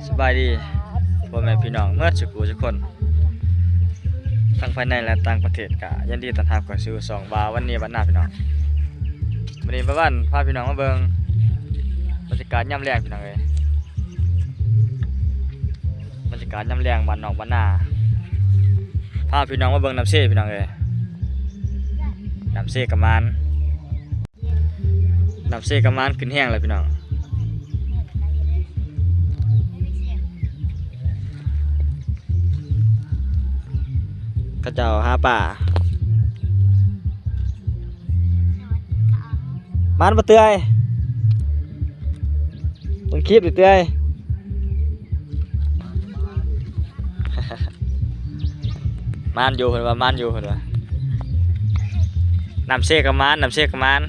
ສະບາຍດີພໍ່ແມ່ພີ່ນ້ອງເໝິດສູ່ຜູ້ສູ່ຄົນ ທັງພາຍໃນ ແລະ ຕ່າງປະເທດ ກະຍິນດີຕ້ອນຮັບເຂົ້າສູ່ຊ່ອງບ່າວວັນນີ້ບ້ານນາພີ່ນ້ອງ. ມື້ນີ້ບ່າວວັນພາພີ່ນ້ອງມາເບິ່ງບັນຍາກາດຍາມແລງພີ່ນ້ອງເອີຍ. ບັນຍາກາດຍາມແລງບ້ານນອກບ້ານນາ ພາພີ່ນ້ອງມາເບິ່ງນ້ຳເຊພີ່ນ້ອງເອີຍ. ນ້ຳເຊກະມານ ນ້ຳເຊກະມານຂຶ້ນແຮງແລ້ວພີ່ນ້ອງ. ເຂົາເຈົ້າຫາປາ ມານບໍ່ເຕືອຍ? ເບິ່ງຄລິບເອື້ອຍ ມານຢູ່ເພິ່ນວ່າ ມານຢູ່ເພິ່ນວ່າ. ນ້ຳເຊກະມານ ນ້ຳເຊກະມານ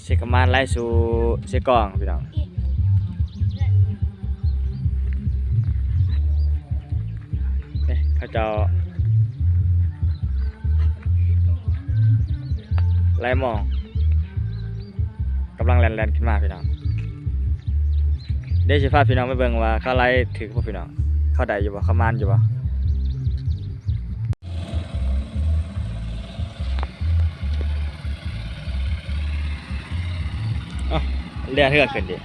ເຊກະມານໄຫຼສູ່ເຊກອງພີ່ນ້ອງ. ເອີ ເຂົາເຈົ້າໄຫຼມອງ ກຳລັງແລ່ນໆຂຶ້ນມາພີ່ນ້ອງ. ດຽວຊິພາພີ່ນ້ອງໄປເບິ່ງວ່າເຂົາໄຫຼຖືກບໍ່ພີ່ນ້ອງ ເຂົາໄດ້ຢູ່ບໍ່ ເຂົາມານຢູ່ບໍ່. ເອົ້າ ແລ່ນເຮືອຂຶ້ນເດ.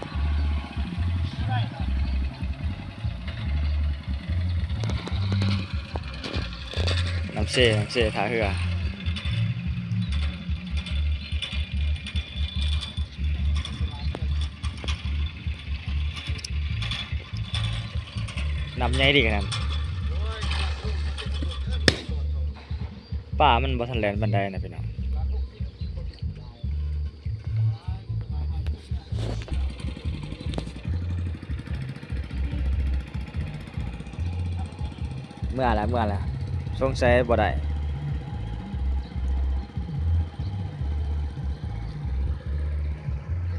ນ້ຳເຊ ນ້ຳເຊ ທ່າເຮືອ. ນ້ຳໃຫຍ່ດີຂະໜາດ ປາມັນບໍ່ທັນແລ່ນປານໃດນະພີ່ນ້ອງ. ເມື່ອລະ ເມື່ອລະ ສົງໄສບໍ່ໄດ້.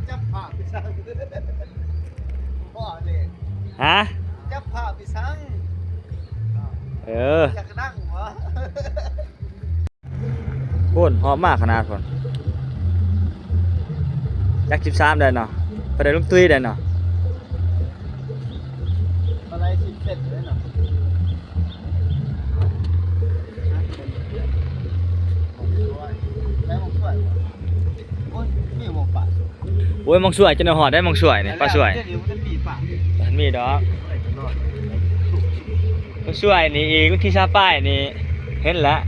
ຈັບພາບໄປສັ່ງ ບໍ່ເດ້ ຮະ? ຈັບພາບໄປສັ່ງ ເອີ ຢາກດັງຫວາ? ໂອ້ນ ຮອບມາຂະໜາດພຸ້ນ ຈັກສິບສາມໄດ້ເນາະ ເພິ່ນໄດ້ລົງຕຸ້ຍໄດ້ເນາະ. ປາໄຫຼສິບເຊັນເດ້ເນາະ. ໂອ້ຍ ມີໝ່ອງປາ ໂອ້ຍ ໝ່ອງສວຍ ຈົນໄດ້ຮອດໄດ້ໝ່ອງສວຍນີ້ ປາສວຍ ດຽວນີ້ມັນມີປາ ບໍ່ທັນມີດອກ. ໝ່ອງສວຍນີ້ອີກວັນທີຊາວປາຍນີ້ ເຫັນແລ້ວ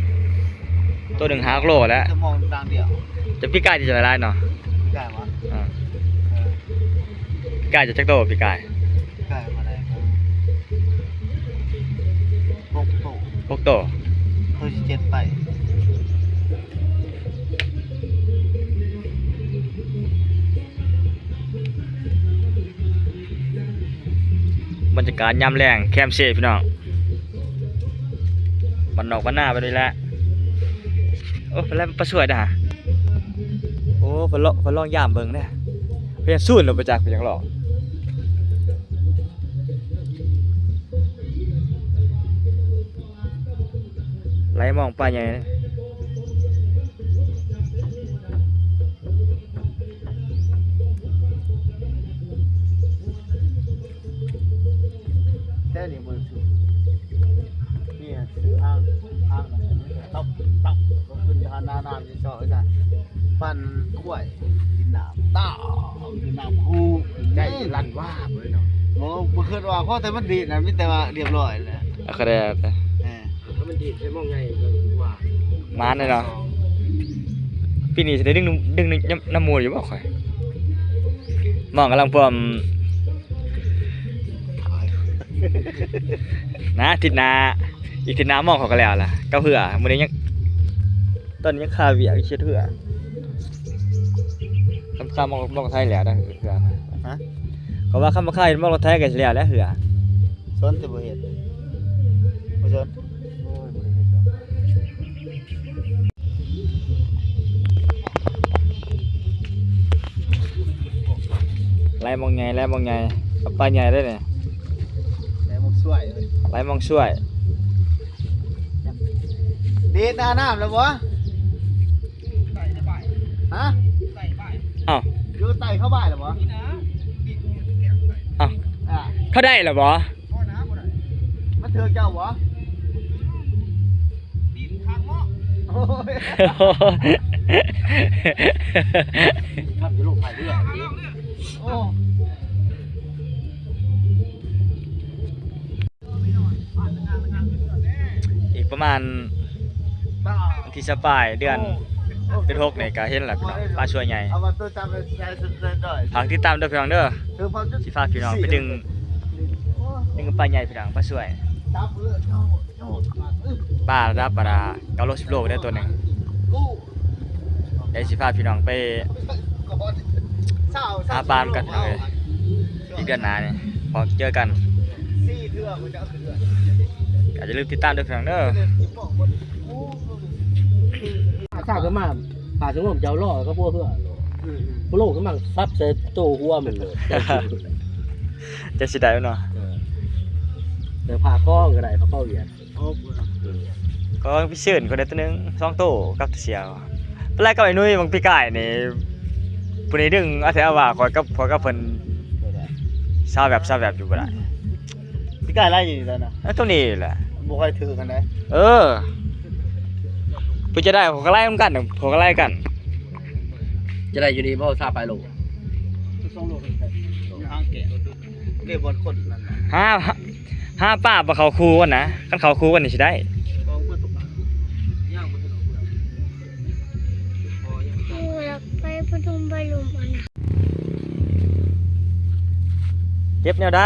ໂຕໜຶ່ງຫ້າໂລແລ້ວ ຈະມອງດາງດຽວ. ຈະປີກາຍຈະຫຼາຍເນາະ ປີກາຍຫວາ? ອ່າ ເອີ ປີກາຍຈະຈັກໂຕ ປີກາຍ? ປີກາຍເທົ່າໃດ? ຫົກໂຕ ຫົກໂຕ ໂຕທີເຈັດໄປ. ບັນຍາກາດຍາມແລງແຄມເຊພີ່ນ້ອງ ບ້ານນອກບ້ານນາແບບນີ້ແຫຼະ. ໂອ້ ເພິ່ນແລ່ນປາສວຍເດ້ຫະ. ໂອ້ ເພິ່ນລອງ ເພິ່ນລອງຢາມເບິ່ງເດ້ ເພິ່ນຍັງສູນລົງໄປຈັກ ເພິ່ນຍັງລອງ ໄຫຼມອງປາໃຫຍ່. ແຕ່ນີ້ບໍ່ໄດ້ຖືກ ນີ້ຄືອ່າງ ອ່າງນັ້ນ ຕັບ ຕັບ ກໍຂຶ້ນທານານ້ຳຢູ່ເຊາະຊັ້ນ ປັ່ນຄວາຍກິນນ້ຳ ຕາວ ກິນນ້ຳ ໃຈລັນວາບເລີຍເນາະ. ບໍ່ ບໍ່ຄິດວ່າ ພໍແຕ່ມັນດີດນະ ມີແຕ່ວ່າລຽບຮ້ອຍແຫຼະ ກໍໄດ້ແຕ່ ເອີ ຖ້າມັນດີດໃສ່ໝ່ອງໃຫຍ່ກໍວ່າ ໝານເດ້ເນາະ. ປີນີ້ຊິໄດ້ດຶງ ດຶງນຳໝູ່ຢູ່ບໍ່ຂ້ອຍ? ໝ່ອງກຳລັງພວມ ນາ ທິດໜ້າ ອີກທິດໜ້າໝ່ອງເຂົາກໍແລ້ວລະ ກັບເຮືອ. ມື້ນີ້ຍັງ ຕອນນີ້ຍັງຄາວຽກເຮັດເຮືອ ຄຳ ຄາໝ່ອງ ໝ່ອງໄທແລ້ວນະ ເຮືອ ຮະ? ເຂົາວ່າຄຳວ່າຄາວເຮັດໝ່ອງລົດໄທກໍຊິແລ້ວແຫຼະເຮືອ. ສົນແຕ່ບໍ່ເຮັດ ບໍ່ສົນ. ໂອ້ຍ ບໍ່ໄດ້ເຮັດດອກ. ໄຫຼໝ່ອງໃຫຍ່ ໄຫຼໝ່ອງໃຫຍ່ ປາໃຫຍ່ເດ້ນີ້ ໄຫຼໝ່ອງສວຍ ໄຫຼໝ່ອງສວຍ. ດີດໜ້ານ້ຳແລ້ວບໍ່? ຮະ? ເອົ້າ ຢູ່ໃຕ້ເຂົາບາຍແລ້ວບໍ່? ເອົ້າ ອ່າ ເຂົາໄດ້ແລ້ວບໍ່? ມັນຖືກເຈົ້າບໍ່? ໂອ້ຍ ທຳຢູ່ໂລກພາຍເຮືອນີ້ ໂອ້ ອີກປະມານວັນທີຊາວປາຍເດືອນ ເດືອນຫົກນີ້ກະເຫັນແລ້ວພີ່ນ້ອງ ປາຊ່ວຍໃຫຍ່ ຝາກຕິດຕາມເດີພີ່ນ້ອງເດີ ຊິພາພີ່ນ້ອງໄປດຶງ ດຶງປາໃຫຍ່ພີ່ນ້ອງ ປາຊ່ວຍ ປາລະດັບ ປາລະ ເກົ້າໂລ ສິບໂລໄດ້ໂຕໜຶ່ງ ດຽວຊິພາພີ່ນ້ອງໄປຫາປານຳກັນເລີຍ ອີກເດືອນໜ້ານີ້ ພໍເຈີກັນ ກໍຢ່າລືມຕິດຕາມເດີພີ່ນ້ອງເດີ ສາວຂຶ້ນມາ ປາສະຫງວມເຈົ້າລໍກໍບໍ່ເຮືອ ອືມໆ ໂປໂລຂຶ້ນມາສັບໃສ່ໂຕຫົວມັນເລີຍ ຈະຊິໄດ້ເນາະ ເອີ ແຕ່ພາຄອງກໍໄດ້ ພາຄອງຫວຽດ ໂອ້ ກໍພິເສດກໍໄດ້ໂຕໜຶ່ງສອງໂຕກັບຕົວເສຍ ໄປໄລ່ກັບໄອ້ນຸ້ຍ ບາງປີກາຍນີ້ ຜູ້ນີ້ດຶງອາແທ້ອາວ່າ ຂ້ອຍກັບ ຂ້ອຍກັບເພິ່ນ ຊາວແວບ ຊາວແວບຢູ່ບໍ່ໄດ້ ປີກາຍໄລ່ຢູ່ນີ້ແຫຼະນະ ເອີ ໂຕນີ້ແຫຼະ ບໍ່ຄ່ອຍຖືກກັນໃດ ເອີ ເພິ່ນຈະໄດ້ ຂ້ອຍກໍໄລ່ນຳກັນ ຂ້ອຍກໍໄລ່ກັນ ຈະໄດ້ຢູ່ນີ້ບໍ່ ຊາວປາຍໂລ ສອງໂລ ຢູ່ຫ່າງແກ ເລີຍບ່ອນຄົນນັ້ນນະ ຫາ ຫາປາບໍ່ເຂົ້າຄູ່ກັນນະ ຄັນເຂົ້າຄູ່ກັນນີ້ຊິໄດ້ ຢາກໄປປະຖົມໄປລົມອັນນະ ເກັບແນວໃດ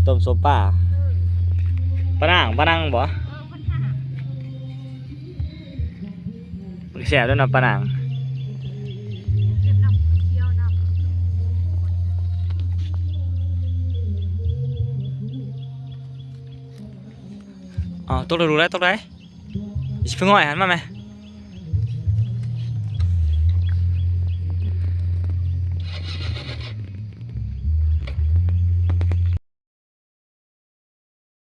ຕົ້ມສົ້ມປາ ເອີ ປານາງ ປານາງບໍ່? ເອີ ມັນແຊບເດ້ເນາະປານາງ ເອົາ ຕົກແລ້ວ ລູກໄດ້ ຕົກໄດ້ ຊິເພິ່ງຫ້ອຍຫັ້ນມາແມະ.